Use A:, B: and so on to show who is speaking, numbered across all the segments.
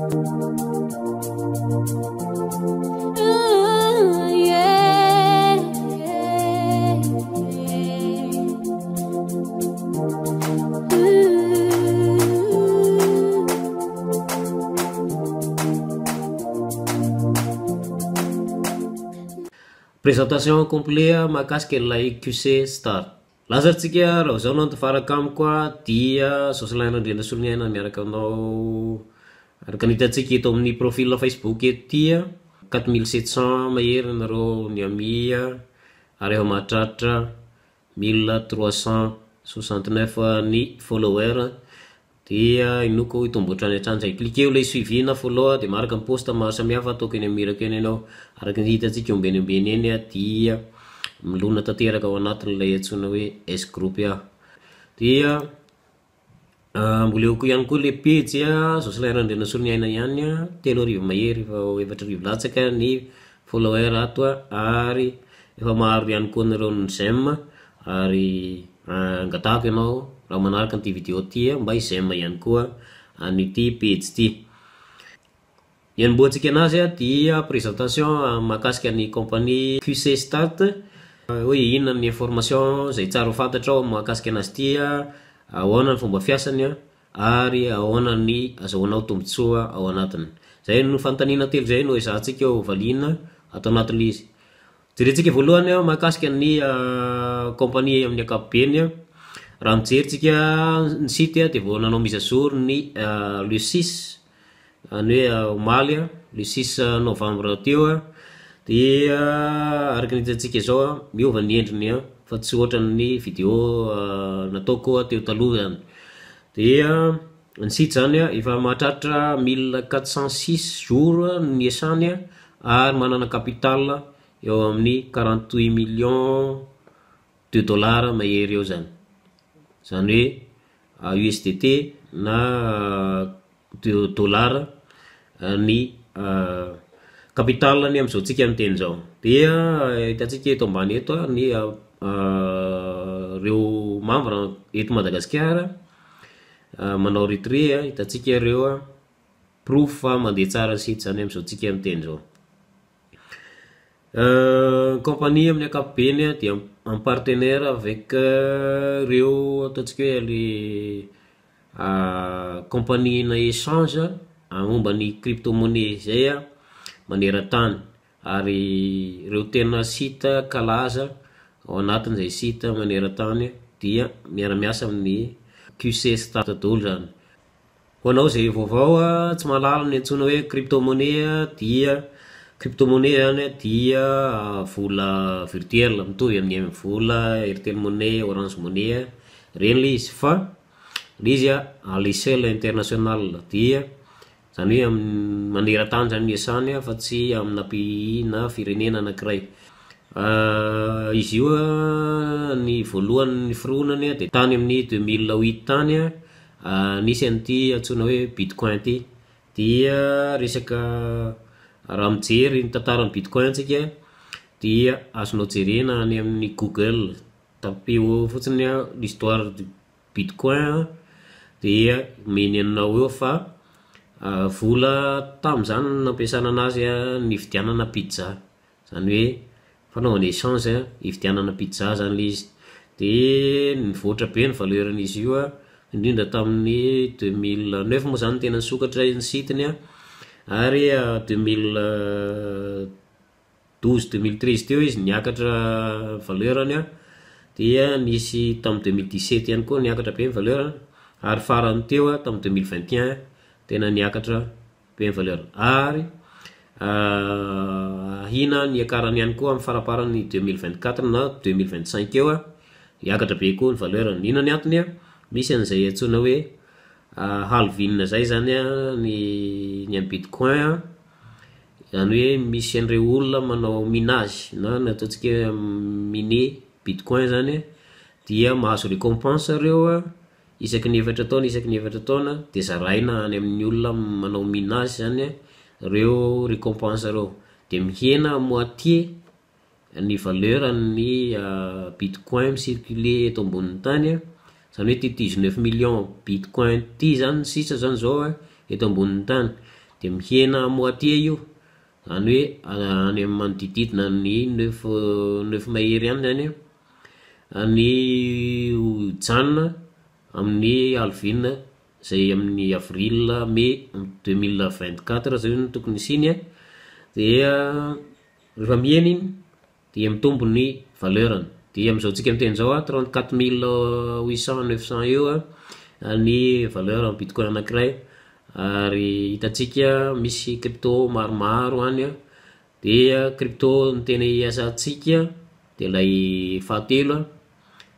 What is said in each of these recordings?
A: Ooh, yeah. Ooh.
B: Présentation complet mahakasika ilay QC Start. Lasa tsika raha izao no tafaraka amiko dia Jocelyn Randrianasoloniaina miaraka aminao araka ny hitantsika eto amin'ny profil Facebook eto ity a, 4700 mahery nareo ny ami ary efa mahatratra 1369 ny follower dia inoako hitombo hatrany hatrany izay. Cliquer ilay suivi na follow dia maharaka ny post maro samihafa ataoko eny amin'ny irako eny ianao. Araka ny hitantsika ombeny ombeny eny dia milona tanteraka ao anatin'ilay antsoina hoe S group aho. Dia mbola eo koa ihany koa ilay pejy Jocelyn Randrianasoloniaina ihany, 3000 mahery efa ho 4000 latsaka ny follower ato ary efa maro ihany koa nareo ny j'aime ary angatahako ianao raha manaraka an'ity vidéo ity mba hi-j'aime ihany koa an'ity pejy ity. Ny hanombohantsika anazy dia présentation mahakasika ny compagnie QC Start hoe inona ny information izay tsara ho fantatrao mahakasika anazy ity, ahoana ny fomba fiasany ary ahoana ny azahoanao tombontsoa ao anatiny. Izay no fanontaniana telo izay no ezahantsika ho valiana ato anatin'ilay izy. Jerentsika voalohany mahakasika ny compagnie amin'ny ankapobeny. Raha mijery tsika ny site dia vao nanao mise à jour ny le 6, izany hoe omaly, le 6 novembre teo dia araka ny hitantsika izao miova ny endriny fa tsy ohatran'ny vidéo nataoko teo taloha zany. Dia ny site zany efa mahatratra 1406 jours niasany ary manana capital eo amin'ny 48 millions de dollars mahery eo zany. Zany hoe USDT na de dollar ny capital-ny amin'izao tsika miteny izao. Dia hitantsika eto ambany eto ny reo membre eto Madagasikara manao retrait, hitantsika ireo porofo fa mandeha tsara ny site zany amin'izao tsika miteny izao. Compagnie amin'ny ankapobeny dia en partenaire avec reo ataontsika hoe le compagnie-na échange momba ny crypto monnaie zay maneran-tany ary ireo tena site kalaza ao anatin'izay site maneran-tany dia miara-miasa amin'ny QC Start daholo zany. Ho anao izay vaovao tsy mahalala ny antsoina hoe crypto monnaie dia crypto monnaie zany dia vola virtuel mitovy amin'ny MVola, Airtel Money, Orange Money reny ilay izy fa ilay izy à l'échelle internationale dia zany hoe maneran-tany zany ny iasany fa tsy amina pays na firenena anankiray. Izy io ny voalohany niforonany dia tany amin'ny 2008 tany nisy an'ity antsoina hoe bitcoin ity dia resaka raha mijery ny tantaran'ny bitcoin tsika dia azonao jerena any amin'ny Google, tapeo fotsiny l'histoire du bitcoin dia omeny anao eo fa vola tamin'izany no nampiasana anazy nividianana pizza, zany hoe fanaovana échange hividianana pizza zany ilay izy. Dia nivoatra be ny valeur-n'izy io indrindra tamin'ny 2009 moa zany no tena nisokatra ny site-ny ary 2012, 2013 teo izy niakatra valeur-ny dia nisy tamin'ny 2017 ihany koa niakatra be ny valeur-ny ary farany teo tamin'ny 2021 tena niakatra be ny valeur ary ahiana ny hiakarany ihany koa amin'ny faramparan'ny 2024 na 2025 eo hiakatra be koa ny valeur-ny. Inona ny antony? Misy an'izay antsoina hoe halving zay zany ny ny amin'ny bitcoin, zany hoe misy an'ireo olona manao minage na ny ataontsika hoe miner bitcoin zany dia mahazo récompense reo isaky ny efatra taona isaky ny efatra taona dia zaraina any amin'ny olona manao minage zany reo récompense reo dia mihena moitié ny valeur-n'ny bitcoin mi-circuler eto ambonin'ny tany, zany hoe ty 19 millions bitcoin ty zany sisa zany zao eto ambonin'ny tany. Dia mihena à moitié io, izany hoe any amin'ny manodidididina ny neuf neuf mahery any izany an, ny hijanona amin'ny halving izay amin'ny avril mai 2024 izay no tokony hisiany an, dia rehefa mihena iny dia mitombo ny valeur-ny. Dia amin'izao tsika miteny izao an, 34 800 900 eo an ny valeur an'ny bitcoin anakiray ary hitantsika misy crypto maromaro any an, dia crypto ny tena iasantsika dia ilay fahatelo an,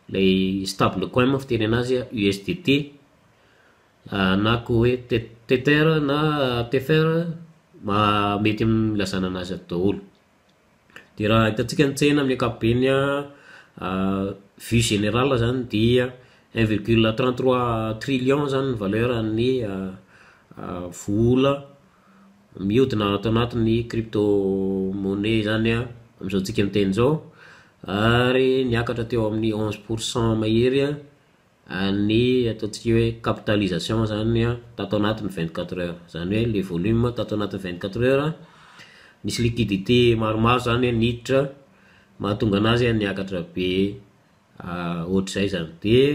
B: ilay stable coin moa fiteny anazy an, USDT na koa hoe Tether na Tether mety amin'ny ilazana anazy daholo. Dia raha hitantsika ny tsena amin'ny ankapobeny an, vue générale zany dia un virgule 33 trillion zany ny valeur an'ny vola mihodina ato anatin'ny crypto-monnaie zany an amin'izao tsika miteny izao ary niakatra teo amin'ny onze pourcent mahery an ny ataontsika hoe capitalisation zany an tato anatin'ny 24 heures, izany hoe ilay volume tato anatin'ny 24 heures nisy liquidité maromaro zany niditra mahatonga anazy niakatra be ohatr'izay zany. Dia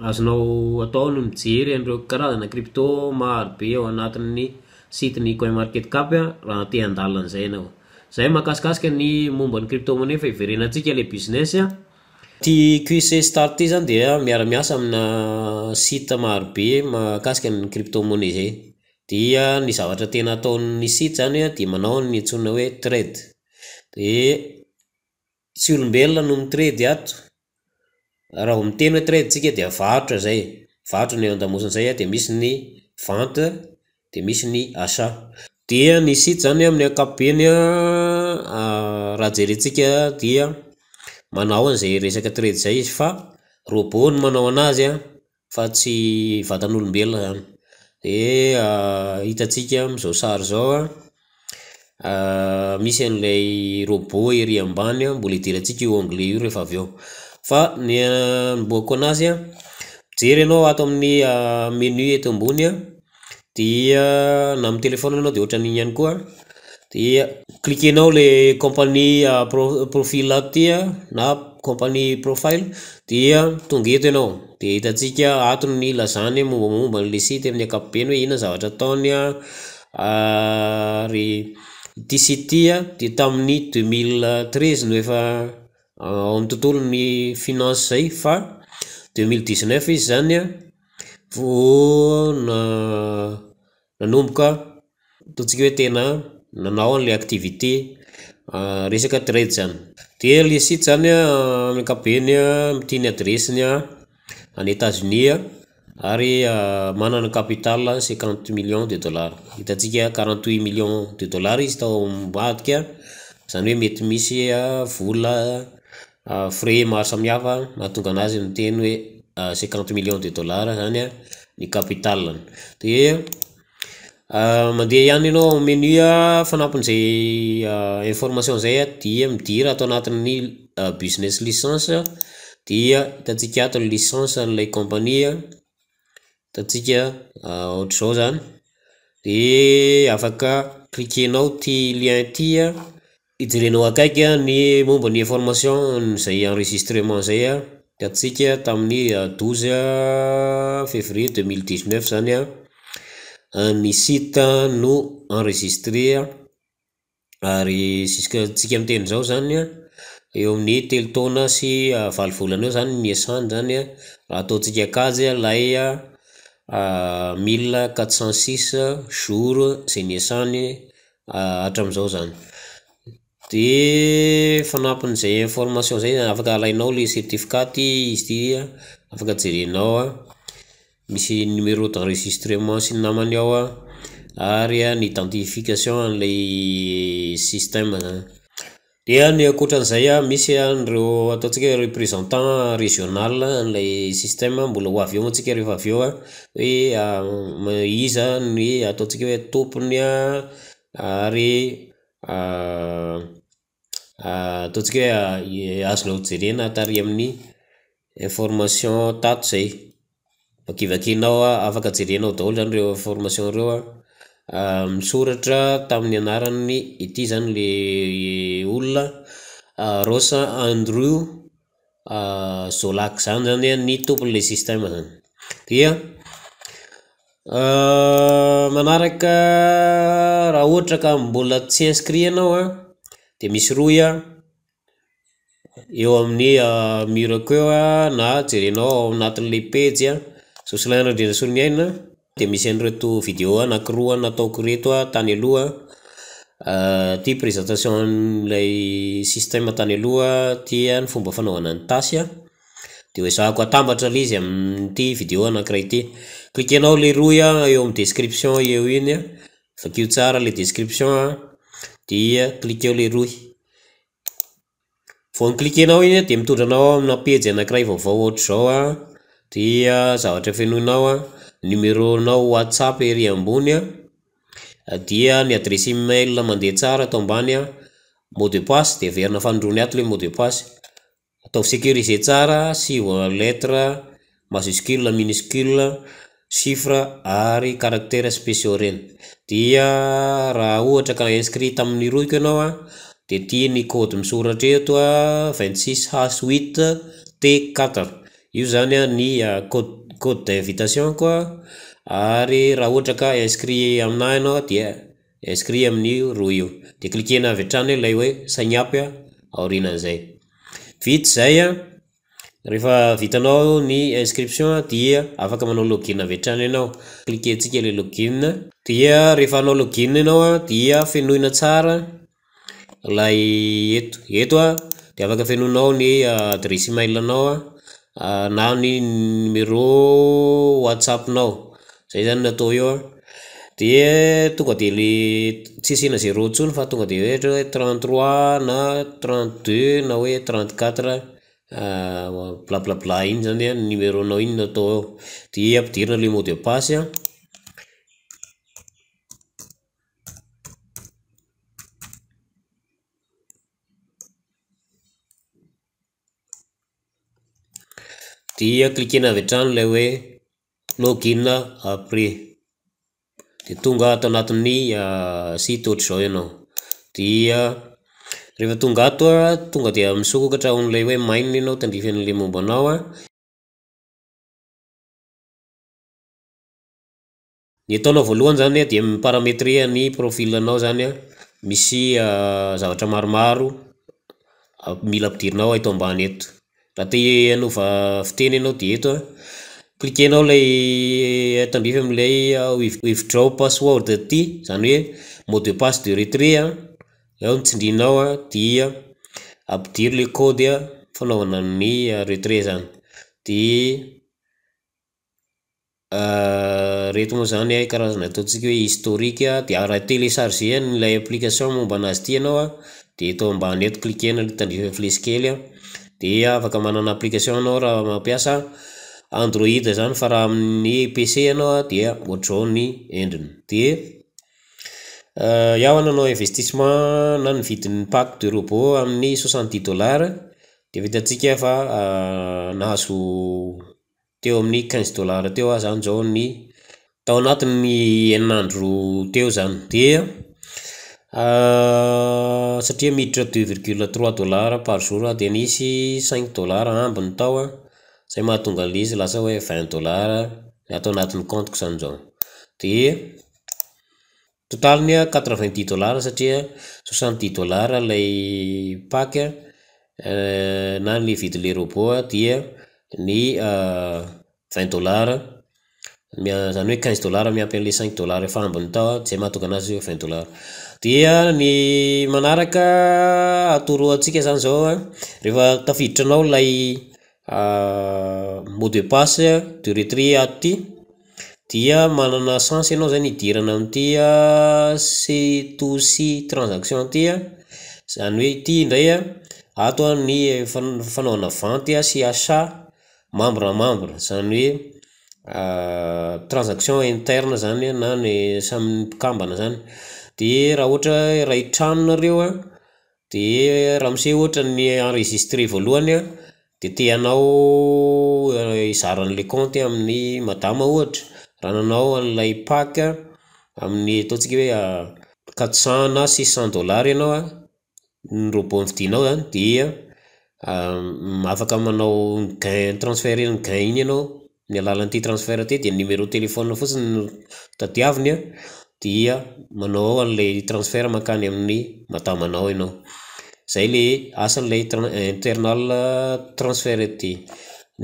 B: azonao atao ny mijery an'ireo karazana crypto marobe ao anatin'ny site-n'ny coinmarketcap raha te handalina an'izay ianao. Zay mahakasikasika ny momba ny crypto-monnaie fa hiverenantsika ilay business. Ty QC Start ty zany dia miara-miasa amina site marobe mahakasika ny crypto-monnaie zay. Dia ny zavatra tena ataon'ny site zany a dia manao ny antsoina hoe trade. Dia tsy olombelona no mi-trade ato, raha vao miteny hoe trade tsika dia varotra zay, varotra ny ao an-damosin'izay a, dia misy ny vente, dia misy ny achat. Dia ny site zany amin'ny ankapobeny a raha jerentsika dia manao an'izay resaka trade zay izy fa robot no manao anazy a fa tsy vatan'olombelona zany. Dia hitantsika amin'izao sary izao a, misy an'ilay robot ery ambany a, mbola hidirantsika io onglet io rehefa avy eo. Fa ny anombohako anazy a, mijery ianao ato amin'ny menu eto ambony a, dia na amin'ny telephone ianao dia ohatran'iny ihany koa, dia cliquer-nao le compagnie profil ato ty a na compagnie profile dia tonga eto ianao, dia hitantsika ato ny ilazany mombamomba an'le site amin'ny ankapobeny hoe inona ny zavatra ataony a, ary ity site ty a de tamin'ny 2013 no efa ao amin'ny tontolon'ny finance zay fa 2019 izy zany a vo na- nanomboka ataontsika hoe tena nanao an'le activité resaka trade zany. De le site zany a amin'ny ankapobeny a ity ny adiresiny a any Etats-Unis a ary manana capital 50 millions de dollars, hitantsika 48 millions de dollars izy tao ambadika, zany hoe mety misy vola frais maro samihafa mahatonga anazy miteny hoe 50 millions de dollars zany a ny capital-ny. De mandeha ihany ianao amin'ny menu a fanampin'izay information zay a dia midira ato anatin'ny business licence dia hitantsika ato ny licence an'ilay compagnie, hitantsika ohatr'izao zany, de afaka cliquer-nao ty lien ty a hijerenao akaiky ny momba ny information zay enregistrement zay a, hitantsika tamin'ny 12 février 2019 zany a ny site no enregistré ary jusque tsika miteny zao zany a eo amin'ny 3 taona sy 8 volana eo zany niasany zany a raha ataontsika kajy lay 1406 jours zay niasany hatram'izao zany. De fanampin'izay information zay, afaka alainao le certificat ty izy ty a, afaka jerenao a, misy numéro d'enregistrement sy ny namany ao a ary ny identification an'ilay système zany. Dia ny ankoatran'izay a, misy an'ireo ataontsika hoe représentant régional an'ilay système, mbola ho avy eo moa tsika rehefa avy eo a hoe iza ny ataontsika hoe tompony a ary ataontsika hoe azonao jerena tary amin'ny information tato zay, vakivakinao a, afaka jerenao daholo zany reo information reo a. Misoratra tamin'ny anaran'ny, ity zany le olona Ross Andrew Zolak zany zany a ny tompon'le système zany. Dia manaraka raha ohatra ka mbola tsy inscrit ianao a de misy rohy a eo amin'ny mur-ko eo a na jerenao ao anatin'le pejy a Jocelyn Randrianasoloniaina dia misy an'ireto video anankiroa nataoko reto a tany aloha, ty présentation an'ilay système tany aloha, ty a ny fomba fanaovana ny tâche a, de ho ezahako atambatra le izy amin'ity video anankiray ity. Cliquer-nao le rohy a eo amin'ny description eo iny a, vakio tsara le description a, dia cliqueo le rohy. Vao ni-cliquer-nao iny a dia mitondra anao amina pejy anankiray vaovao ohatr'izao a, dia zavatra fenoinao a, numéro-nao whatsapp ery ambony a, dia ny adresse email mandeha tsara ato ambany a, mot de passe dia averina fanindroany ato ilay mot de passe, ataovy sécurisé tsara, asio lettre majuscule, minuscule, chiffre ary caractère spéciaux reny. Dia raha ohatra ka inscrit tamin'ny rohiko ianao a, de ity ny code misoratra eto a: vingt six H huit T quatre, io zany a ny code d'invitation-ko a, ary raha ohatra ka inscrit aminahy ianao dia inscrit amin'io rohy io, de cliquer-na avy hatrany ilay hoe sign up aorianan'izay. Vita izay a, rehefa vitanao ny inscription dia afaka manao login avy hatrany ianao, cliquer-ntsika ilay login, dia rehefa hanao login ianao a dia fenoina tsara ilay eto, eto a dia afaka fenoinao ny adresse email-nao a na ny numéro whatsapp-nao, zay zany no atao eo a, dia tonga de le tsy asiana zéro intsony fa tonga de ohatra hoe trente trois na trente deux na hoe trente quatre blablabla iny zany a numéro-nao iny no atao eo, dia ampidirina le mot de passe a. Dia cliquer-na avy hatrany ilay hoe login après, de tonga ato anatin'ny site ohatr'izao ianao, dia rehefa tonga ato a, tonga dia misokatra ao amin'ilay hoe mine ianao tandrify an'ilay momba anao a. Ny ataonao voalohany zany a dia mi-parametrer ny profil-nao zany a, misy zavatra maromaro mila ampidirinao eto ambany eto, raha te hanova fiteny ianao de eto a, cliquer-nao lay tandrify amin'ilay withdraw password ity, zany hoe mot de passe de retrait a, eo no tsindrianao a dia ampidiro le code a fanaovana ny retrait zany, de reto moa zany karazana ataontsika hoe historique, de raha hi-telecharger an'ilay application momba anazy ity ianao a de eto ambany eto cliquer-na le tandrify amin'ny flesy kely a, dia afaka manana application anao raha mampiasa android zany fa raha amin'ny PC ianao a dia ohatr'izao ny endriny, de iaho nanao investissement na nividy ny pack de robot amin'ny soixante dix dollars de efa hitantsika fa nahazo teo amin'ny quinze dollars teo aho zany zao ny tao anatin'ny enina andro teo zany, dia satria miditra deux virgule trois dollars par jour aho dia nisy cinq dollars ambiny tao a, zay mahatonga an'ilay izy lasa hoe vingt dollars ny ato anatin'ny compte-ko zany zao, de totaliny a quatre vingt dix dollars satria soixante dix dollars lay pack na ny vidin'ilay robot a dia ny vingt dollars zany hoe quinze dollars miampy an'ilay cinq dollars efa ambiny tao a, zay mahatonga anazy hoe vingt dollars. Dia ny manaraka atoro antsika zany zao a, rehefa tafiditranao lay mot de passe de retrait ato ity dia manana chance ianao zany hidirana amin'ity C to C transaction ty a, zany hoe ity indray a ato a ny fanaovana vente sy achat membre à membre, zany hoe transaction interne zany na ny samy mpikambana zany, de raha ohatra hoe iray trano nareo a, de ramose ohatra ni-enregistrer voalohany a, de te hanao hizara an'ilay compte amin'ny madama ohatra, raha nanao an'ilay pack. amin'ny ataontsika hoe 400 na 600 dollars ianao a, ny robot novidianao zany dia afaka manao gain transfert ny gain iny ianao amin'ny alalan'ity transfert ity dia ny numéro téléphone fotsiny no tadiaviny a dia manao an'ilay transfert mankany amin'ny madamanao ianao. Izay ilay asan'ilay internal transfert ity.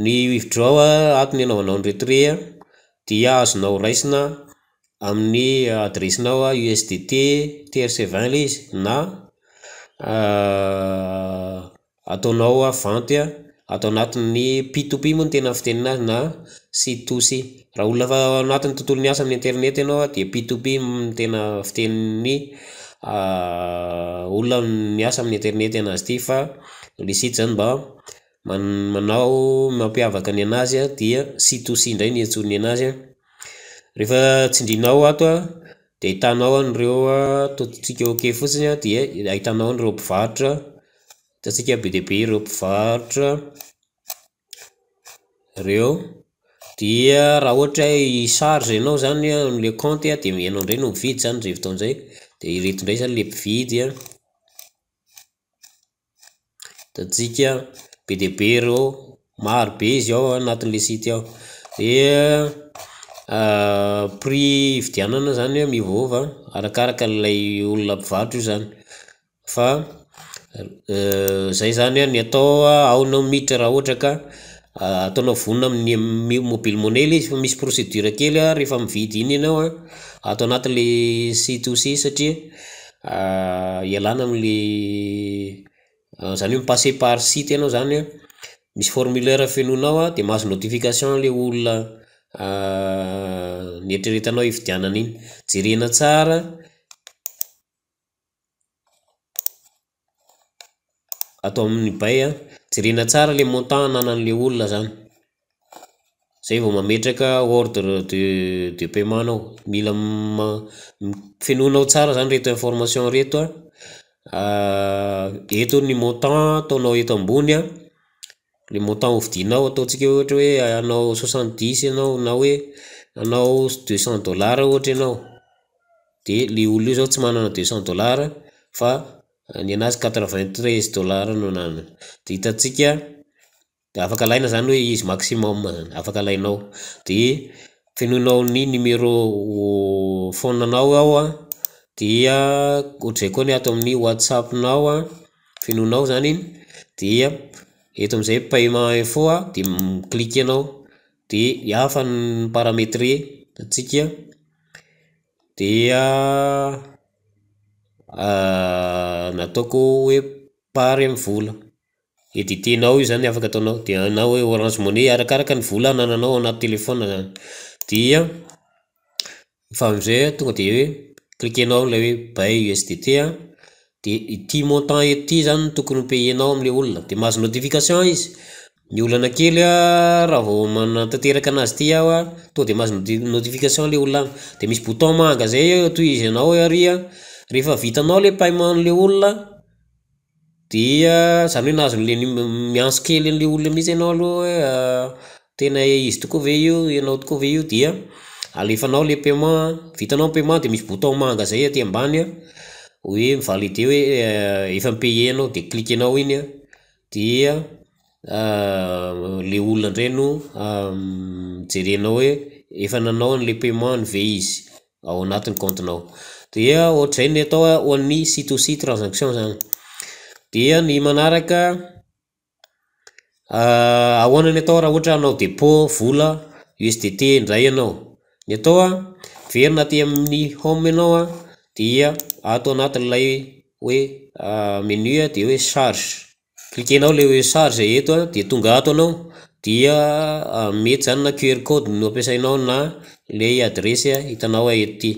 B: Ny withdraw ato ny hanaovanao ny retrait dia azonao raisina amin'ny adiresinao USDT TRC20 ilay izy na ataonao vente ato anatin'ny P to P moa no tena fitenena azy na C to C. Raha olona efa ao anatin'ny tontolo miasa amin'ny internet ianao a dia P to P no tena fitenin'ny olona miasa amin'ny internet anazy ity fa le site zany mba manao mampiavaka ny anazy a dia C to C indray no iantsoany anazy a. Rehefa tsindrianao ato a dia ahitanao an'ireo, ataontsika ok fotsiny a, dia ahitanao an'ireo mpivarotra, hitantsika be dia be ireo mpivarotra reo, dia raha ohatra hoe hi-charge ianao zany am'le compte a de ianao indray no mividy zany zay fotoana zay, de ireto indray zany le mpividy a, hitantsika be dia be ireo, maro be izy ao anatin'le site ao. Dia prix ividianana zany miovaova arakaraka an'ilay olona mpivarotra io zany fa zay zany ny atao ao enao miditra raha ohatra ka ataonao vonona amin'ny mobile money le izy fa misy procédure kely a rehefa mividy iny ianao a ato anatin'le C to C satria ialana am'le zany hoe mi-passer par site ianao zany a, misy formulaire fenoinao a de mahazo notification le olona nieritreretanao hividianana iny, jerena tsara ato amin'ny buy a, jerena tsara le montant ananan'le olona zany, zay vao mametraka ordre de paiement anao, mila fenoinao tsara zany reto information reto a, eto ny montant ataonao eto ambony a, le montant hovidianao ataontsika ohatra hoe hanao soixante-dix ianao na hoe hanao deux cent dollars ohatra ianao, de le olona io zao tsy manana deux cent dollars fa ny anazy quatre-vingt-treize dollars no ananany, de hitantsika de afaka alaina zany hoe izy maximum zany, afaka alainao, de fenoinao ny numéro phone-nao ao a, dia ohatr'izay koa ny ato amin'ny whatsapp-nao a, fenoinao zany iny, dia eto amin'izay paiement info a de mi-cliquer anao de hafa ny mi-parametrer antsika dia nataoko hoe par MVola, editenao io zany afaka ataonao de na hoe Orange Money arakaraka ny vola anananao ao anaty telefôna zany, dia fa amizay tonga de hoe cliquer-nao ilay hoe buy USDT a, de ity montant eto ity zany no tokony ho payer-nao amle olona de mahazo notification izy, ny olana kely a raha vao manatanteraka anazy ity aho a tonga de mahazo noti-notification le olona agny, de misy bouton manga zay tohizanao ary a, rehefa vitanao le paiement an'le olona dia zany hoe nahazo an'le num- miantso kely an'le olona mihitsy ianao aloha hoe tena izy tokoa ve io, ianao tokoa ve io dia alefanao le paiement, vitanao ny paiement de misy bouton manga zay aty ambany a hoe mi-valider hoe efa ni-payer anao de cliquer-nao iny a dia le olona ndray no jerenao hoe efa nanao an'le paiement-ny ve izy ao anatin'ny kaontinao, dia ohatr'izay ny atao ho an'ny C to C transaction zany. Dia ny manaraka ahoana ny atao raha ohatra hanao dépôt vola USDT ndray ianao? Ny atao a, miverina aty amin'ny home ianao a, dia ato anatin'ilay hoe menu a de hoe charge, cliquer-nao le hoe charge eto a de tonga ato anao dia mety zany na QR code no ampiasainao na lay adiresy hitanao eto ty,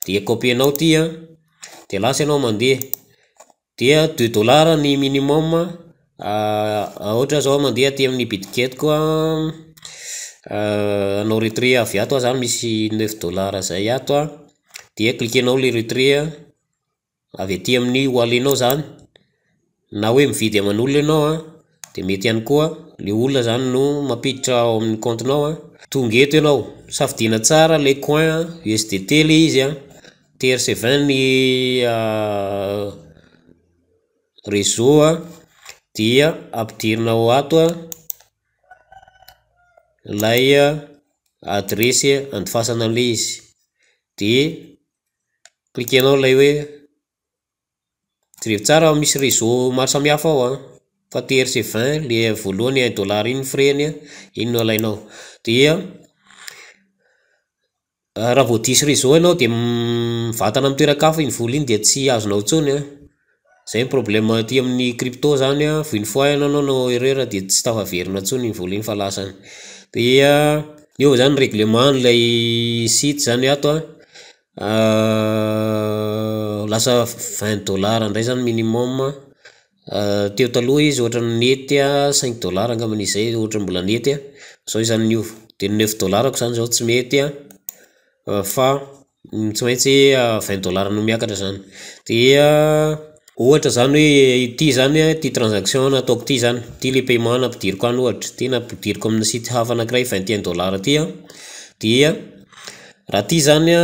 B: dia copier-nao ty a, de lasa ianao mandeha, dia deux dollars ny minimum ohatra zao mandeha aty amin'ny Bitget-ko aho hanao retrait avy ato aho zany misy neuf dollars zay ato a, dia cliquer-nao le retrait a, avy aty amin'ny wallet-nao zany na hoe mividy aman'olona ianao a, de mety ihany koa, le olona zany no mampiditra ao amin'ny kaontinao a, tonga eto ianao, safidiana tsara le coin USDT le izy a. TRC20 ny réseau a, dia ampidirinao ato a ilay adiresy andefasana an'ilay izy, dia cliquer-nao ilay hoe, jereo tsara fa misy réseau maro samihafa ao an, fa TRC20 le voalohany un dollar iny ny frais-ny an, iny no alainao, dia raha vao diso réseau ianao dia mivantana amin'ny toeran-kafa iny vola iny dia tsy azonao intsony an, zay ny problème aty amin'ny crypto zany an, une fois ianao nanao erreur dia tsy tafaverina intsony iny vola iny fa lasa any, dia niova zany ny règlement an'ilay site zany ato an, lasa vingt dollars indray zany minimum, teo taloha izy ohatran'ny nety a cinq dollars angambany izy zay ohatran'ny mbola nety a, zao izy zany niova, de ny neuf dollars ko zany zao tsy mety a fa tsy maintsy vingt dollars no miakatra zany, dia ohatra zany hoe ity zany a, ty transaction nataoko ty zany, ty le paiement nampidiriko any ohatra, ty nampidiriko amina site hafa anakiray vingt et un dollars ty an, dia raha ty zany a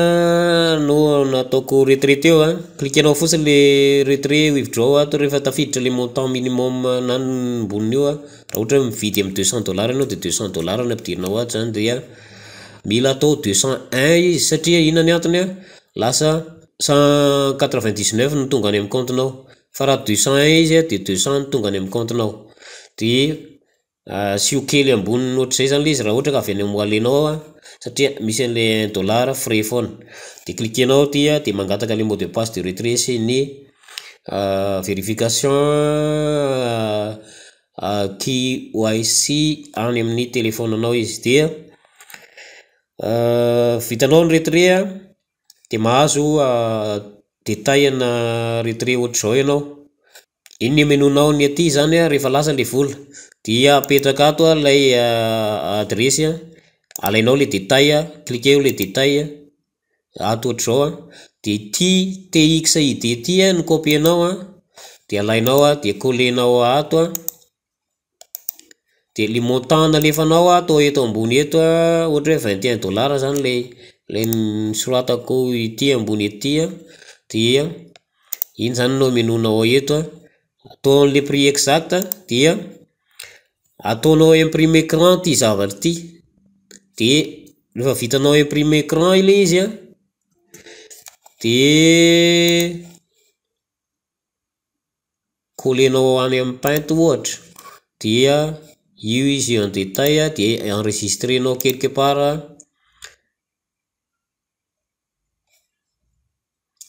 B: no nataoko retrait teo a, cliquer-nao fotsiny le retrait withdraw ato rehefa tafiditra le montant minimum na ny ambonin'io a, raha ohatra hoe mividy amy deux cent dollars ianao de deux cent dollars no ampidirinao ato zany dia mila atao deux cent un izy satria inona ny antony a, lasa cent quatre-vingt-dix-neuf no tonga any amin'ny kaontinao fa raha deux cent un izy a de deux cent no tonga any amin'ny kaontinao, de asio kely amboniny ohatr'izay zany le izy raha ohatra ka avy any amin'ny wallet-nao a satria misy an'le un dollar frais foana, de cliquer-nao ty a de mangataka an'le mot de passe de retrait sy ny vérification KYC any amin'ny telefaoninao izy dia vitanao ny retrait a de mahazo détail ana retrait ohatr'izao ianao, iny no hamenoanao ny aty zany a rehefa lasa le vola, dia apetraka ato a lay adiresy a, alainao le détail a, cliquer-o le détail a, ato ohatr'izao a, de ity TXID ty a no copier-nao a, de alainao a de coller-nao ato a, de le montant nalefanao a atao eto ambony eto a, ohatra hoe vingt et un dollar zany lay lay nosoratako ity ambony ety a, dia iny zany no hamenoanao eto a, atao an'le prix exact dia ataonao imprime écran ty zavatra ty, de rehefa vitanao imprime écran ilay izy a, de coller-nao any amin'ny paint ohatra dia io izy en détail de enregistrer-nao quelque part,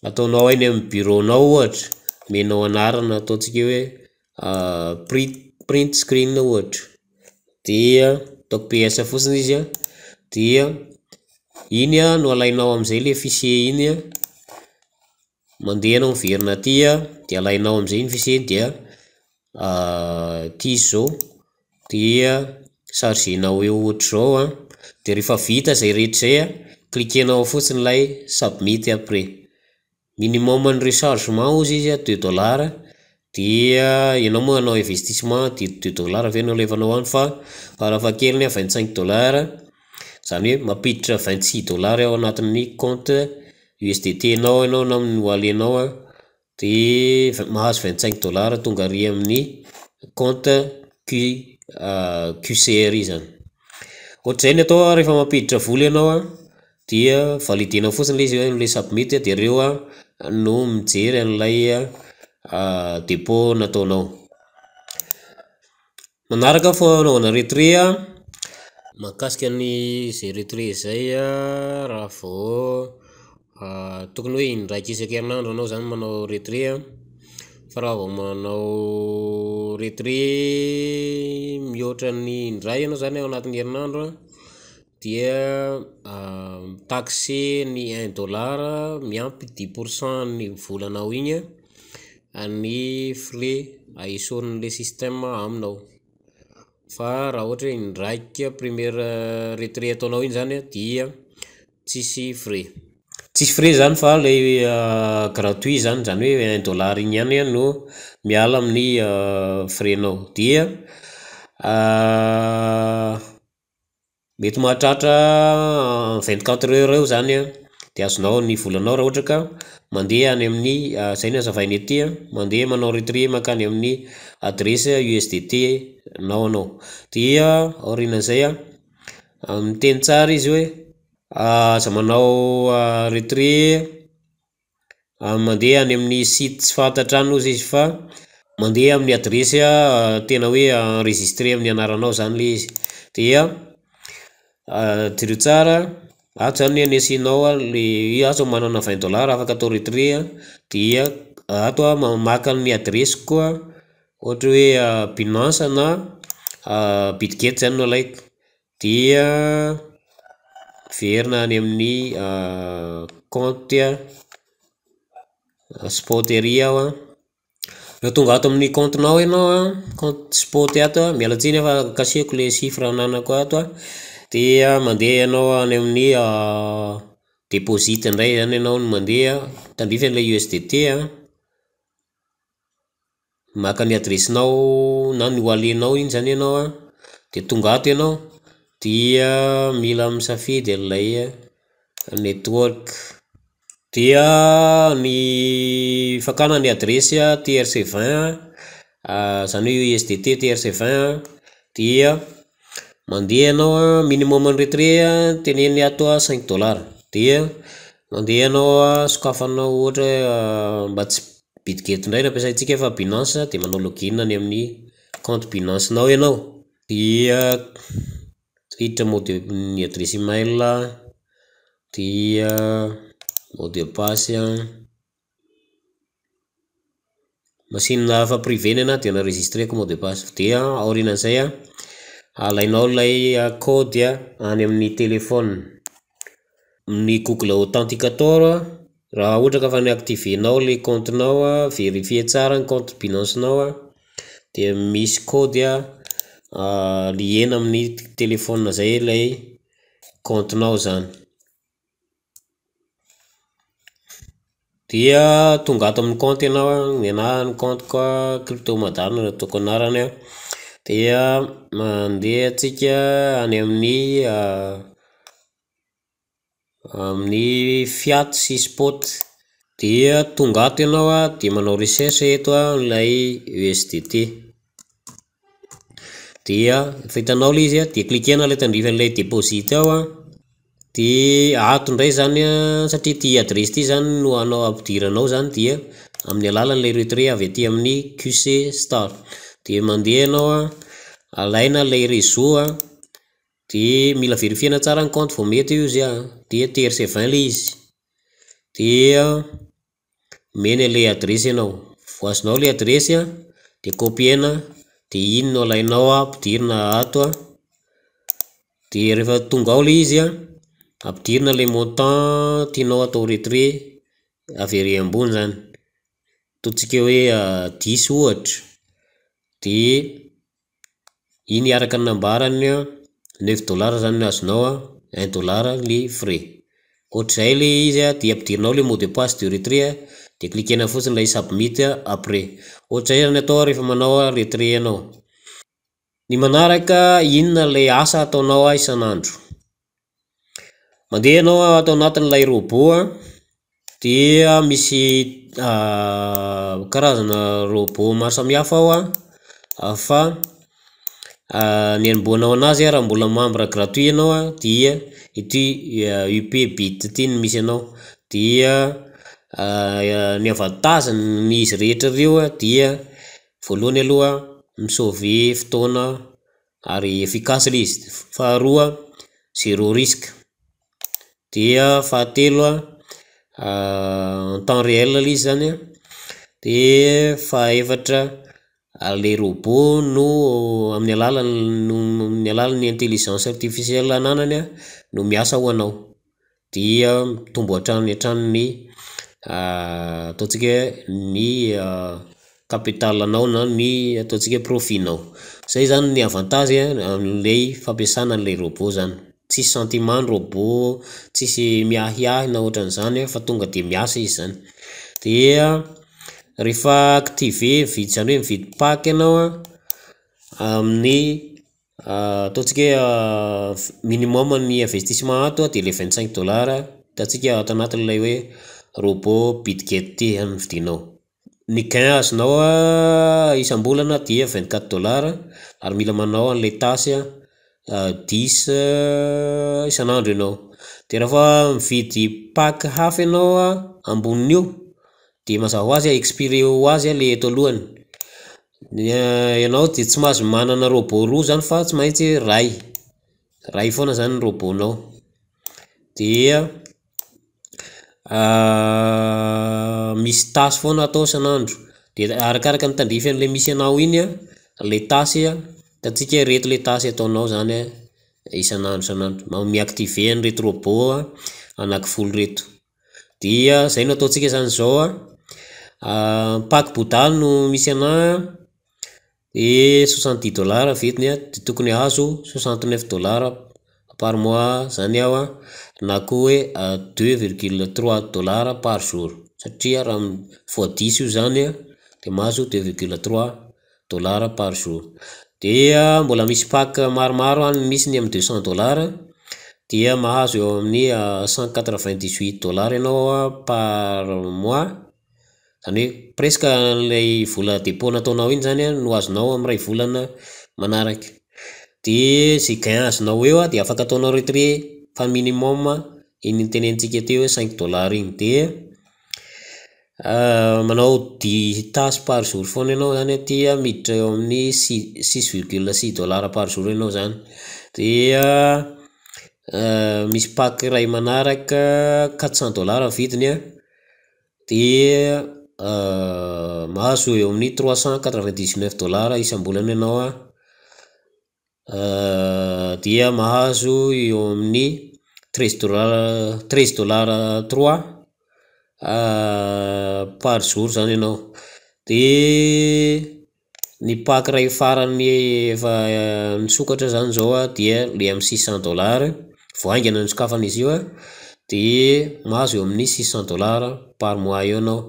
B: ataonao eny amin'ny bureau-nao ohatra, omenao anarana ataontsika hoe print screen ohatra, dia ataoko PS fotsiny izy a, dia iny a no alainao amizay le fichier iny a, mandeha ianao miverina aty a, de alainao amizay iny fichier iny dia ty izy zao dia charger-nao eo ohatr'izao a, de rehefa vita zay rehetra zay a, cliquer-nao ao fotsiny ilay submit après, minimum ny rechargement hozy izy a deux dollars dia ianao moa hanao investissement de deux dollars ve no alefanao any fa farafahakeliny a vingt cinq dollars, zany hoe mampiditra vingt six dollars ao anatin'ny compte USDT nao ianao na amin'ny wallet-nao a, de mahazo vingt cinq dollars tonga ary amin'ny compte Q-QCRI zany. Ohatr'izay ny atao a rehefa mampiditra vola ianao a, dia valider-nao fotsiny le izy hoe le submit de reo a no mijery an'ilay dépôt nataonao. Manaraka fanaovana retrait a, mahakasika ny zay retrait zay a, raha vao tokony hoe indraiky isan-kerinandro anao zany manao retrait a, fa raha vao manao retrait mihoatra ny indray ianao zany ao anatin'ny herinandro a dia taxer ny un dollar miampy dix pourcent ny volanao igny a ny frais aesorin'le système aminao, fa raha ohatra hoe indraika première retrait ataonao iny zany a dia tsisy frais, tsisy frais zany fa lay gratuit zany, zany hoe un dollar igny ihany no miala amin'ny frais-nao, dia mety mahatratra vingt quatre heures eo zany a. dia azonao ny volanao raha ohatra ka mandeha any amin'ny, izay no hazavainy aty a, mandeha manao retrait mankany amin'ny adiresy USDT nao anao. Dia aorianan'izay a, miteny tsara izy hoe aza manao retrait mandeha any amin'ny site tsy fantatra any hozy izy fa mandeha amin'ny adiresy tena hoe enregistré amin'ny anaranao zany le izy, dia jereo tsara, ato zany ny asianao an'le iaho zao manana vingt dollars afaka atao retrait a, dia ato aho maka ny adiresiko a, ohatra hoe Binance na Bitget zany no alaiko, dia miverina any amin'ny kaonty spot ery aho a, rehefa tonga ato amin'ny kaontinao ianao a, kaonty spot ato a, miala tsiny aho fa kasihiko le chiffre ananako ato a, dia mandeha ianao any amin'ny deposit indray zany ianao no mandeha, tandrify an'ilay USDT a, maka ny adiresinao na ny wallet-nao iny zany ianao a, de tonga ato ianao dia mila misafidy an'ilay network, dia ny fakana ny adiresy TRC vingt a, zany hoe USDT TRC vingt a, dia mandeha ianao a, minimum ny retrait a teneniny ato a cinq dollars, dia mandeha ianao a sokafanao ohatra hoe mba tsy Bitget indray no ampiasaintsika fa Binance dia manao login any amin'ny kaonty Binance-nao ianao, dia hiditra mot de ny adiresy email, dia mot de passe a, machine hafa privé ny anahy dia noenregistreko mot de passe, dia aorianan'izay a alainao ilay code any amin'ny téléphone, ny google authenticator raha ohatra ka efa ni-activer-nao le kaontinao a, verifier tsara ny kaonty Binance-nao a, dia misy code a lier-na amin'ny téléphone zay ilay kaontinao zany. Dia tonga ato amin'ny kaonty ianao a, ny anahy ny kaontiko a crypto mada no nataoko anarany a, dia mandeha tsika any amin'ny amin'ny fiat sy spot, dia tonga ato ianao a, dia manao recherche eto a ilay USDT, dia rehefa hitanao ilay izy a dia cliquer-na ilay tandrify an'ilay deposit ao a, dia ato indray zany a satria ity adiresy ity zany no anao ampidiranao zany dia amin'ny alalan'ilay retrait avy aty amin'ny QC star, dia mandeha ianao a, alaina ilay réseau a, dia mila verifier-na tsara ny kaonty vao mety hozy aho, dia TRC vingt ilay izy, dia omeny an'ilay adiresy ianao, vao azonao ilay adiresy a dia copier-na dia iny no alainao ampidirina ato a, dia rehefa tonga ao ilay izy a, ampidirina ilay montant tianao hatao retrait avy ery ambony zany, ataontsika hoe dix ohatra, dia iny araka ny nambarany a, neuf dollars zany no azonao a, un dollar ny frais, ohatr'izay ilay izy a, dia ampidirinao ilay mot de passe de retrait a, dia cliquer-na fotsiny ilay submit après, ohatr'izay zany atao rehefa manao retrait ianao. Ny manaraka, inona ilay asa ataonao isan'andro? Mandeha ianao ato anatin'ilay robot a, dia misy karazana robot maro samihafa ao a, fa ny anombohanao anazy a raha mbola membre gratuit ianao a dia ity UP bit ity no misy anao, dia ny avantage-n'izy rehetra ireo a dia voalohany aloha mi-sauver fotoana ary efficace le izy, faharoa zéro risque, dia fahatelo a en temps réel le izy zany a, de fahaefatra le robot no amin'ny alalan'ny no-amin'ny alalan'ny intelligence artificielle ananany a no miasa ho anao, dia mitombo hatrany hatrany ny ataontsika hoe ny capital-nao na ny ataontsika hoe profit-nao, zay zany ny avantage amle fampiasana an'ilay robot zany, tsisy sentiment ny robot, tsisy miahiahy na ohatran'izany fa tonga de miasa izy zany, dia rehefa activer mividy zany hoe mividy pack ianao a amin'ny ataontsika hoe minimum ny investissement ato de le vingt cinq dollars. Hitantsika ato anatin'ilay hoe robot Bitget ity no vidianao. Ny gain azonao isam-bolana dia 24 dollars ary mila manao an'ilay tâche dix isan'andro ianao. Dia raha fa mividy pack hafa ianao ambonin'io dia mazava ho azy expiré ho azy lay eto alohany. Ianao dia tsy mahazo manana robot roa zany fa tsy maintsy ray, ray foana zany ny robot-nao. Dia misy tâche foana atao isan'andro, de arakaraka ny tandrify an'ilay misy anao iny a lay tâche a, hitantsika hoe reto le tâche ataonao zany a isan'andro isan'andro, mi-activer an'ireto robot anaky folo reto. Dia zay no ataontsika zany zao a, pack Bouda no misy anahy de soixante dix dollars vidiny a, de tokony hahazo 69 dollars par mois zany aho a na koa hoe 2,3 dollars par jour satria raha fois dix io zany a de mahazo 2,3 dollars par jour. Dia mbola misy pack maromaro any, misy ny amy 200 dollars dia mahazo eo amin'ny 198 dollars ianao a par mois, zany hoe presque an'ilay vola dépôt nataonao iny zany a no azonao amy ray volana manaraky. De zay gain azonao eo a de afaka ataonao retrait fa minimum iny notenenintsika teo hoe cinq dollars iny, de manao dix tâches par jour foana ianao zany aty a, miditra eo amin'ny six-six virgule six dollars par jour ianao zany. Dia misy pack iray manaraka 400 dollars ny vidiny a, dia mahazo eo amin'ny 399 dollars isam-bolana ianao a, dia mahazo eo amin'ny 13 dollar 13 dollar trois par jour zany ianao. De ny pack ray farany efa nisokatra zany zao a dia le amy 600 dollars, vao haingana nosokafan'izy io a, de mahazo eo amin'ny 600 dollars par mois eo anao,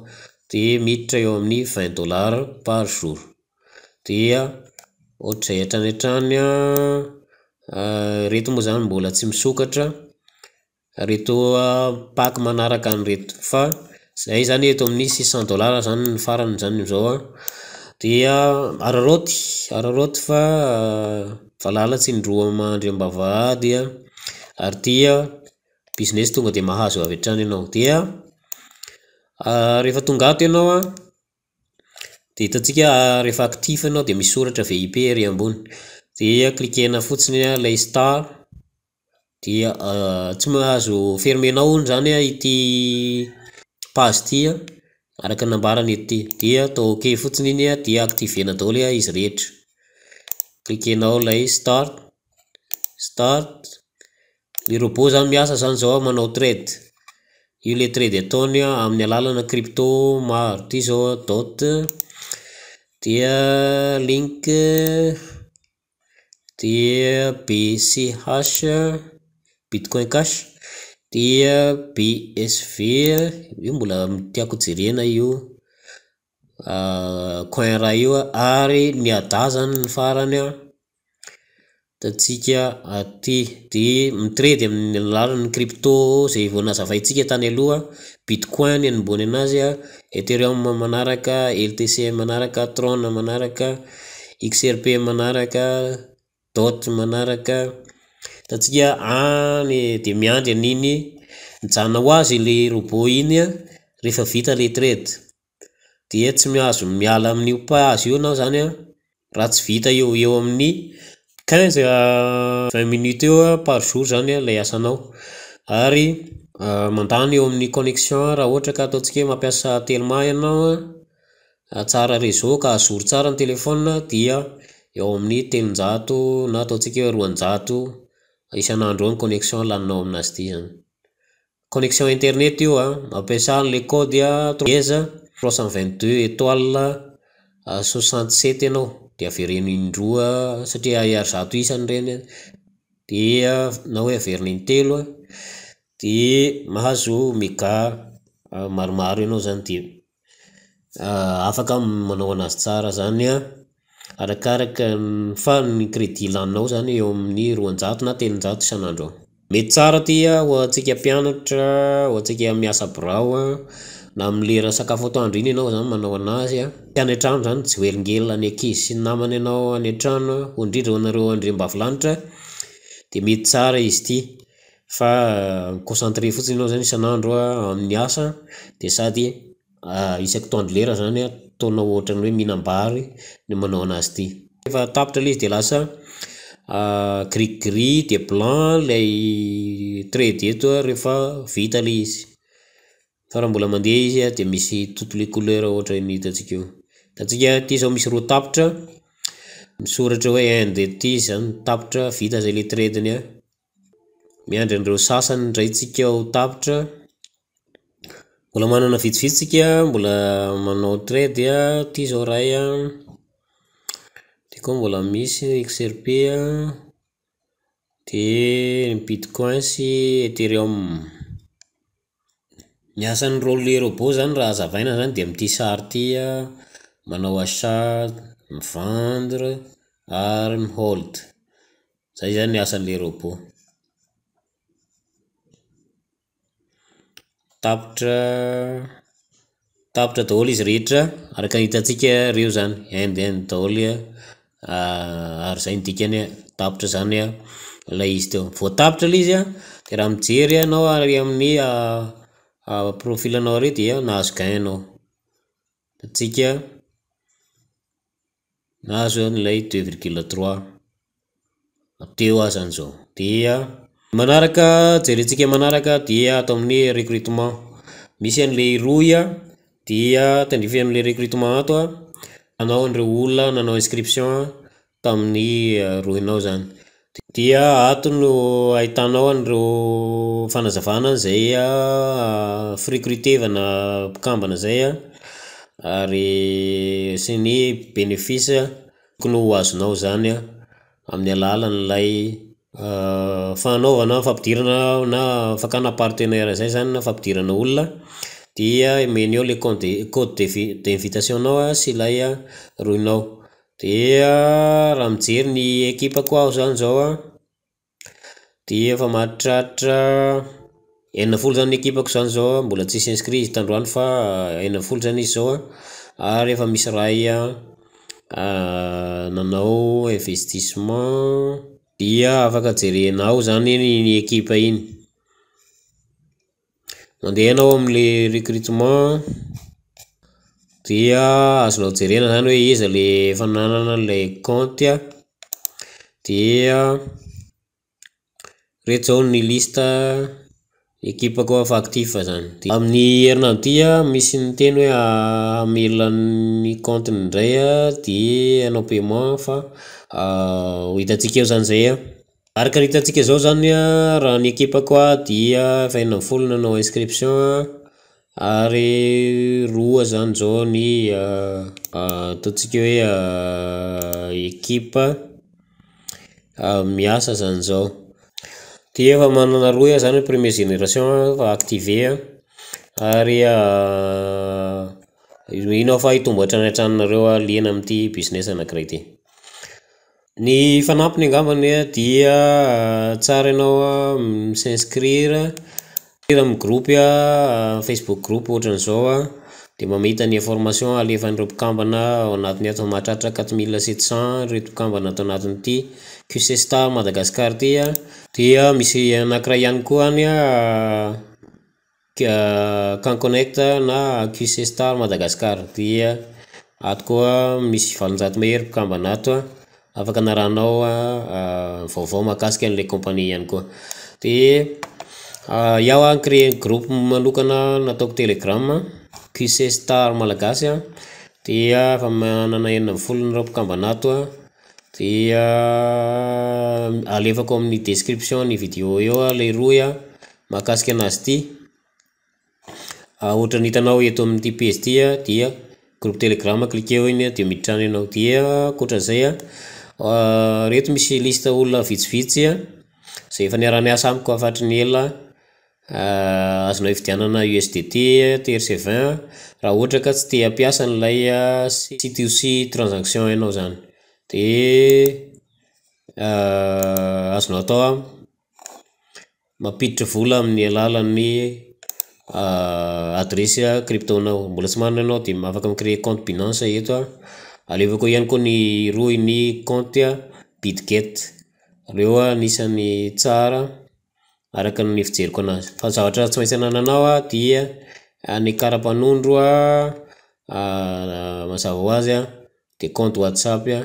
B: de miditra eo amin'ny 20 dollars par jour. Dia ohatr'izay hatrany hatrany a, reto moa zany mbola tsy misokatra, reto pack manaraka an'ireto fa zay zany eto amin'ny 600 dollars zany ny farany zany am'zao a, dia araraoty, araraoty fa valala tsy indroa mandry am-bavahady a, ary ity a business tonga de mahazo avy hatrany ianao. Dia rehefa tonga ato ianao a de hitantsika rehefa actif ianao de misy soratra VIP ery ambony, dia cliquer-na fotsiny a lay start dia tsy mahazo fermer-nao hono zany a ity page ty a araka ny nambarany eto ty, dia atao ok fotsiny iny a dia activer-na daholo a izy rehetra. Cliquer-nao lay start, start, ny robot zany miasa zany zao a manao trade, io le trade ataony a amin'ny alalana crypto maro, ty zao a dot, dia link, dia BCH bitcoin cash, dia BSV, io mbola tiako ho jerena io coin ray io a, ary ny ADA zany ny farany a hitantsika aty. De mi-trade amin'ny alalan'ny crypto zay vao nazavaintsika tany aloha, bitcoin ny anombohany anazy a, ethereum manaraka, LTC manaraka, tron manaraka, XRP manaraka, dot manaraka. Hitantsika any de miandry an'iny mijanona ho azy le robot iny a rehefa vita le trade, dia tsy mahazo miala amin'io page io enao zany a raha tsy vita eo ho eo amin'ny 15 à 20 minutes eo par jour zany lay asanao ary mandany eo amin'ny connexion raha ohatra ka ataontsika hoe mampiasa Telma ianao a, tsara réseau ka à jour tsara ny telefôna dia eo amin'ny 300 na ataontsika hoe 200 isan'andro eo ny connexion laninao aminazy ity zany. Connexion internet io a, ampiasa an'le code a dièse 322 étoile 67 ianao de avereno indroa satria ariary zato isany reny dia na hoe averina intelo a, de mahazo méga maromaro ianao zany de afaka manao anazy tsara zany a, arakaraka fa ny crédit laninao zany eo amin'ny 200 na 300 isan'andro eo. Mety tsara ty a ho antsika mpianatra, ho antsika miasa birao a, na amin'ny lera sakafo atoandro iny ianao zany manao anazy a, tsy any an-trano zany tsy voahelingelina ny ankizy sy ny namana ianao any an-trano, ho indrindra ho anareo andriambavilanitra de mety tsara izy ity fa mi-concentrer fotsiny ianao zany isan'andro a amin'ny asa de sady isaky toandro lera zany a, ataonao ohatran'ny hoe mihinam-bary ny manao anazy ity. Rehefa tapitra ilay izy de lasa gris gris de blanc lay trade eto a rehefa vita le izy, fa raha mbola mandeha izy a de misy toutes les couleurs ohatran'ny hitantsika eo. Hitantsika ty zao misy roa tapitra, misoratra hoe end ety zany tapitra, vita zay le trade-ny a, miandry an'ireo sasany ndray tsika ho tapitra, mbola manana vitsivitsy tsika mbola manao trade a, ty zao ray a, ty koa mbola misy XRP a, de ny bitcoin sy ethereum. Ny asan'ny rôle-n'ny robot zany raha hazavaina zany de amin'ity sary ity a: manao achat, mi-vendre ary mi-hold, zay zany ny asan'le robot. Tapitra, tapitra daholo izy rehetra araka ny hitantsika reo zany end end daholo ary zay ny dikany tapitra zany lay izy teo. Vao tapitra lay izy a de raha mijery ianao ary amin'ny profil-nao ary dia nahazo gain ianao, hitantsika nahazo an'ilay deux virgule trois teo aho zany zao, dia manaraka jerentsika manaraka dia ato amin'ny recrutement, misy an'ilay rohy a dia tandrify an'ilay recrutement ato a, anao an'ireo olona nanao inscription tamin'ny rohinao zany, dia ato no ahitanao an'ireo fanazavana zay firecrutevana mpikambana zay a ary sy ny bénéfice tokony ho azonao zany a amin'ny alalan'ilay fanaovana fampidirana na fakana partenaire zay zany na fampidirana olona dia omeny eo le conde- code d'invi- d'invitation-nao a sy ilay rohinao, dia raha mijery ny ekipako aho zany zao a dia efa mahatratra 60 zany ny ekipako zany zao a, mbola tsisy inscrit izy tandroany fa 60 zany izy zao a ary efa misy ray a nanao investissement dia afaka jerenao zany iny ekipa iny. Mandeha ianao am'le recrutement dia azonao jerena zany hoe iza le efa nanana an'ilay kaonty a, dia reto zao ny liste ekipako efa actif zany. Amin'ny herinandro ty a misy niteny hoe hamela ny compte-ny indray a de hanao paiement fa ho hitantsika eo zany zay a. Araka ny hitantsika zao zany a raha ny ekipako a dia efa 16 nanao inscription ary roa zany zao ny ataontsika hoe ekipa miasa zany zao, dia efa manana rohy aho zany première génération fa activé a ary mino aho fa hitombo hatrany hatrany nareo a liana amin'ity business anankiray ity. Ny fanampiny angambany a dia tsara ianao a mi-s'inscrire amin'ny groupe a facebook groupe ohatran'izao a, de mba mahita ny information alefan'ireo mpikambana ao anatiny ato fa mahatratra quatre mille sept cent reto mpikambana ato anatin'ity QC Star Madagascar ty a, dia misy anankiray ihany koa any a Canconnect na QC Star Madagascar dia ato koa misy 800 mahery mpikambana ato a, afaka anarahanao vaovao mahakasika an'ilay compagnie ihany koa. De iaho a ni-créer groupe manokana nataoko telegram QC Star Malagasy a, dia efa manana 16 nareo mpikambana ato a, dia alefako amin'ny description ny vidéo eo a lay rohy a mahakasika anazy ity, ohatran'ny hitanao eto amin'ity page ity a dia groupe telegram cliqueo iny a de miditra any ianao, dia ankoatran'izay a reto misy liste olona vitsivitsy a zay efa niara-niasa amiko hafa hatry ny ela, azonao ividianana USDT, TRC vingt raha ohatra ka tsy te hampiasa an'ilay C to C transaction ianao zany, de azonao atao a. Mampiditra vola amin'ny alalan'ny adiresy crypto-nao. Mbola tsy manana ianao dia afaka mi-créer compte Binance eto a, alefako eo ihany koa ny rohin'ny compte Bitget, reo anisan'ny tsara araka ny fijeriko anazy. Fa ny zavatra tsy maintsy anananao a dia ny kara-panondro a mazava hoazy a, de compte Whatsapp a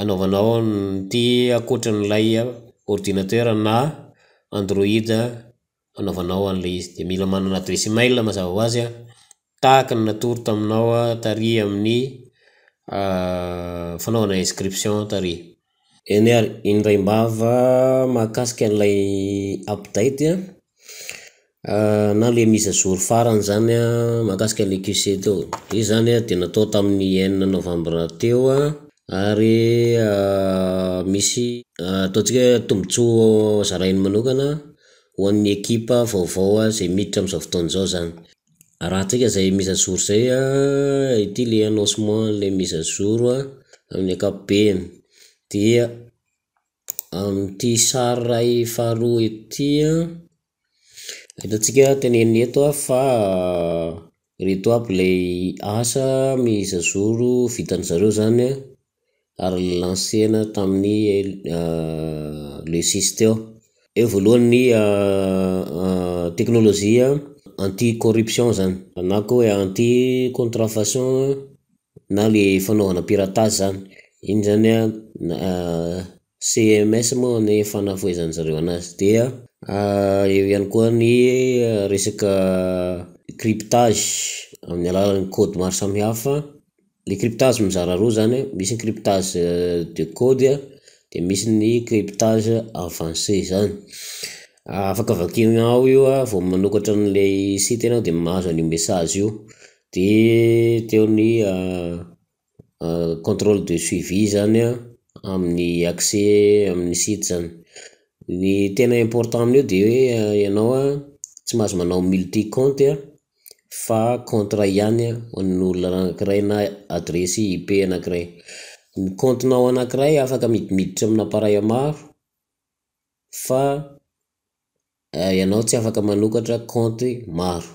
B: anaovanao an'ity ankoatran'ilay ordinateur na android anaovanao an'ilay izy, de mila manana adresy email mazava hoazy a tahaka ny natoro taminao tary amin'ny fanaovana inscription tary. Eny ary, indraim-bava mahakasika an'ilay update na le mise à jour farany zany a mahakasika an'le QC teo. Io zany a de natao tamin'ny enina novambra teo a ary misy ataontsika hoe tombotsoa zarainy manokana ho an'ny ekipa vaovao zay miditra amizao fotoana izao zany. Arahantsika zay mise à jour zay a, ity le annoncement an'le mise à jour amin'ny ankapobeny, dia amin'ity sary ray faharoa ity a, hitantsika teneniny eto a fa ireto aby lay asa mise à jour vitan-jareo zany a ary lancena tamin'ny le six teo. Eo voalohany ny teknôlôzia anti-corruption zany na koa hoe anti-contrefaçon na le fanaovana piratage zany, iny zany a CMS moa ny fanafohezan-jareo anazy, dia eo ihany koa ny resaka cryptage amin'ny alalan'ny code maro samihafa, le cryptage mizara roa zany, misy ny cryptage de code de misy ny cryptage avancé zany. Afaka vakinao io a vao manokatra an'ilay site ianao de mahazo an'io message io, de teo ny contrôle de suivi zany a amin'ny accès amin'ny site zany. Ny tena important amin'io de hoe ianao a tsy mahazo manao multi compte a fa compte ray ihany ho an'olona anankiray na adresy IP anankiray. Ny compte-nao anankiray afaka midimiditra amina appareil maro fa ianao tsy afaka manokatra compte maro,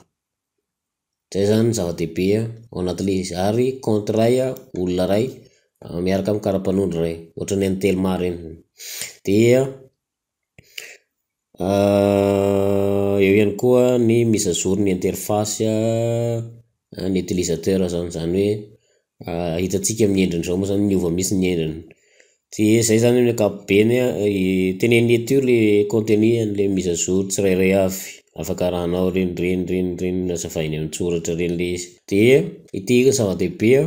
B: zay zany ny zava-dehibe ao anatin'ilay izy ary compte ray olona ray miaraka amin'ny kara-panondro ray, ohatran'ny an'ny Telma reny. Dia eo ihany koa ny mise à jour ny interface ny utilisateur zany, zany hoe hitantsika amin'ny endriny zao moa zany niova mihintsy ny endriny. De zay zany amin'ny ankapobeny, teneniny eto io le contenu an'le mise à jour tsirairay avy, afaka arahanao reny, reny, reny, reny nazavainy an-tsoratra reny le izy. De ity zava-dehibe a,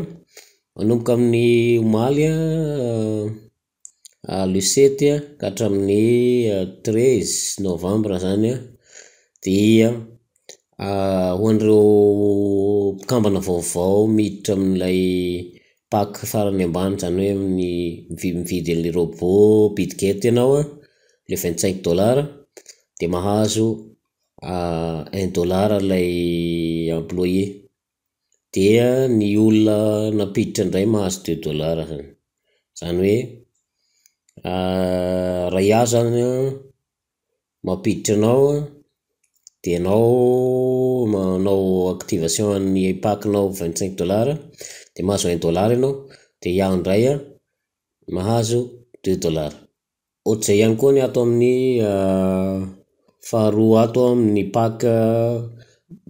B: manomboka amin'ny omaly a le sept ka hatramin'ny treize novembre zany a dia ho an'ireo mpikambana vaovao miditra amin'ilay pack farany ambany zany hoe amin'ny mividy an'ilay robot Bitget ianao a, le vingt cinq dollars de mahazo un dollar ilay employé, dia ny olona nampiditra indray mahazo deux dollars zany, zany hoe raha iaho zany a mampiditra anao de ianao manao activation an'ny pack-nao vingt cinq dollars de mahazo un dollar ianao, de iaho indray a mahazo deux dollars. Ohatr'izay ihany koa ny ato amin'ny faharoa ato amin'ny pack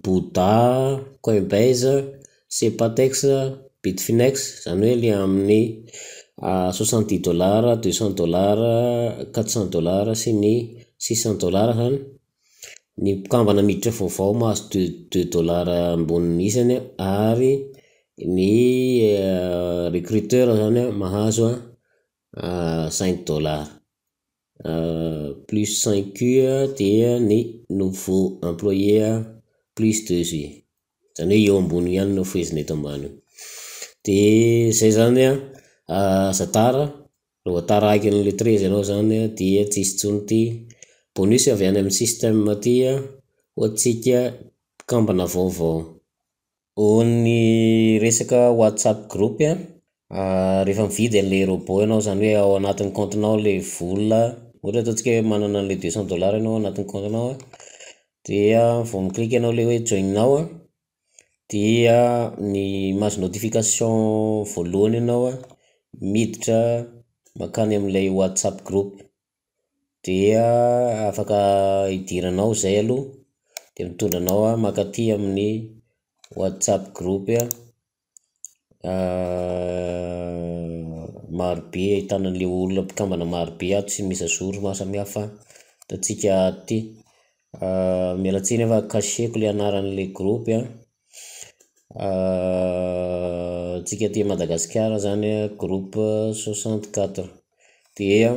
B: Bouda, Coinbase, Sepatex, Bitfinex, zany hoe le amin'ny soixante dix dollars, deux cent dollars, quatre cent dollars sy ny six cent dollars zany, ny mpikambana miditra vaovao mahazo deux dollars ambonin'ny isany ary ny recruteur zany mahazo cinq dollars plus cinq U dia ny nouveau employé plus deux U, zany hoe eo ambony io ihany no fohezina eto ambany io. De zay zany a, aza tara, raha vao taraiky an'le treize ianao zany dia tsisy intsony ty bonus avy any amin'ny système ty ho antsika mpikambana vaovao. Ho an'ny resaka Whatsapp groupe a, rehefa mividy an'le robot ianao zany hoe ao anatin'ny compte-nao le vola. Ohatra ataontsika hoe manana an'ilay 200 dollars ianao ao anatin'ny compte-nao an, dia vao mi-clique ianao ilay hoe join now an, dia ny mahazo notification voalohany ianao an, miditra mankany amin'ilay WhatsApp group, dia afaka idirana ao zay aloha, dia mitondra anao mankaty amin'ny WhatsApp group maro be ahitana an'le olona mpikambana maro be ato sy mise à jour maro samihafa hitantsika ato ty. Miala tsiny aho fa cacher-ko le anaran'le groupe an, antsika aty Madagasikara zany an, groupe 64 dia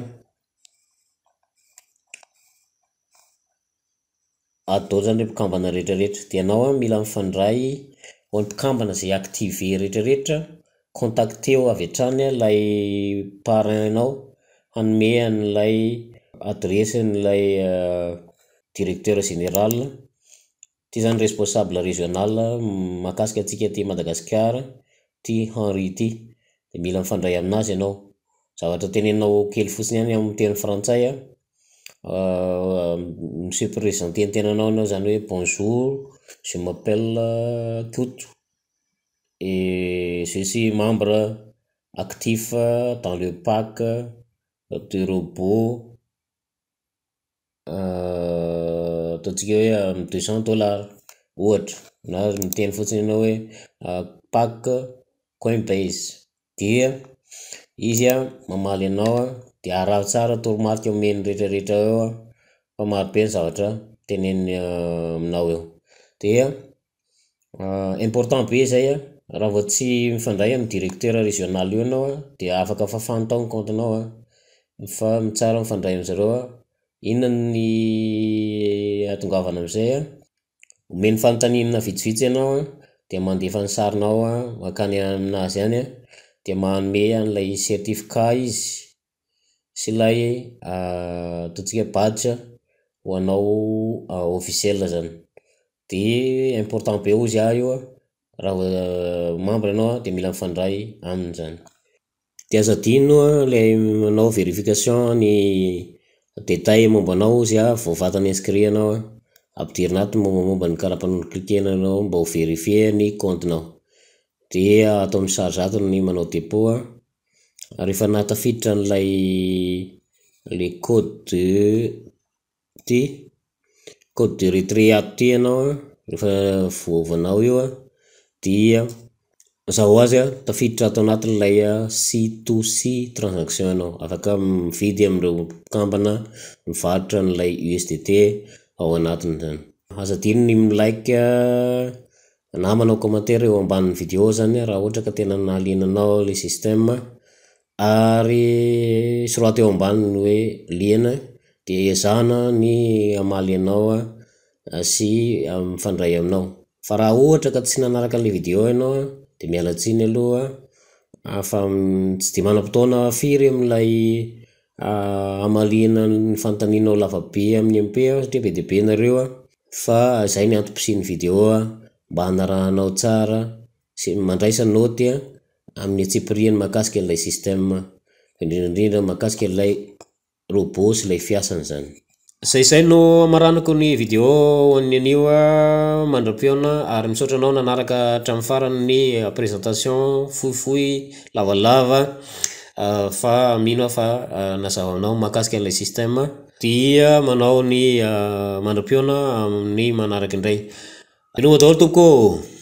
B: ato daholo zany le mpikambana rehetrarehetra, de ianao an mila mifandray, ho an'ny mpikambana zay activé rehetrarehetra, contacter-o avy hatrany ilay parrain-nao hanome an'ilay adiresin'ilay directeur général, ity zany responsable régional mahakasika antsika aty Madagasikara, ty Henri ty, de mila mifandray aminazy ianao. Zavatra teneninao kely fotsiny ihany amin'ny teny frantsay an, mi-se présenter ny tenanao ianao zany hoe: bonjour, je m'appelle Koto et je suis membre actif dans le pack de robot ataontsika hoe amy 200 dollars ohatra, na miteny fotsiny ianao hoe pack Coinbase dia izy an mamaly anao an, de araho tsara toromarika omeny rehetrarehetra eo an, fa marobe ny zavatra teneniny aminao eo. Dia important be zay an, raha vao tsy mifandray amin'ny directeur régional io ianao an, de afaka fafany tao ny compte-nao an, fa ny tsara mifandray amizareo an. Inona ny ahatongavana amizay an, omeny fanontaniana vitsivitsy ianao an, de mandefa ny sarinao an mankany aminazy any an, de manome an'ilay certificat izy sy ilay ataontsika hoe badge ho anao officiel zany. De important be hozy aho io an, raha vao membre ianao an de mila mifandray aminy zany. De aza adino lay manao vérification ny détail momba anao hozy aho vao vatany inscrit ianao an, ampidirina ato ny mombamomba ny karapanondro, cliquer-na anao mba ho vérifier ny compte-nao. Dia ato amin'ny charge ato ny manao dépôt an, rehefa nahatafiditra an'ilay le code de ty, code de retrait ato ty ianao an, rehefa voaovanao io an, dia mazava ho azy an, tafiditra ato anatin'ilay C to C transaction ianao, afaka mividy amin'ireo mpikambana mivarotra an'ilay USDT ao anatiny zany. Aza adino ny mi-like na manao commentaire eo ambanin'ny video zany raha ohatra ka tena nahaliana anao ilay système ary soraty eo ambaniny hoe liana dia ezahana ny hamaly anao sy mifandray aminao. Fa raha ohatra ka tsy nanaraka an'ilay video ianao an, dia miala tsiny aloha fa tsy dia manam-potoana firy amin'ilay hamaliana ny fanontanianao lavabe amin'ny MP aho satria be dia be nareo an, fa zay ny antom-pisian'ny video an, mba hanarahanao tsara sy mandraisa naoty an amin'ny antsipiriany mahakasika an'ilay système, indrindra indrindra mahakasika ilay robot sy ilay fiasany zany. Zay izay no hamaranako ny video ho an'ny anio mandra-pihaona ary misaotra anao nanaraka hatramin'ny farany ny présentation fohifohy lavalava fa mino aho fa nazava aminao mahakasika an'ilay système dia manao ny mandra-pihaona amin'ny manaraka indray. Veloma daholo tompoko ô!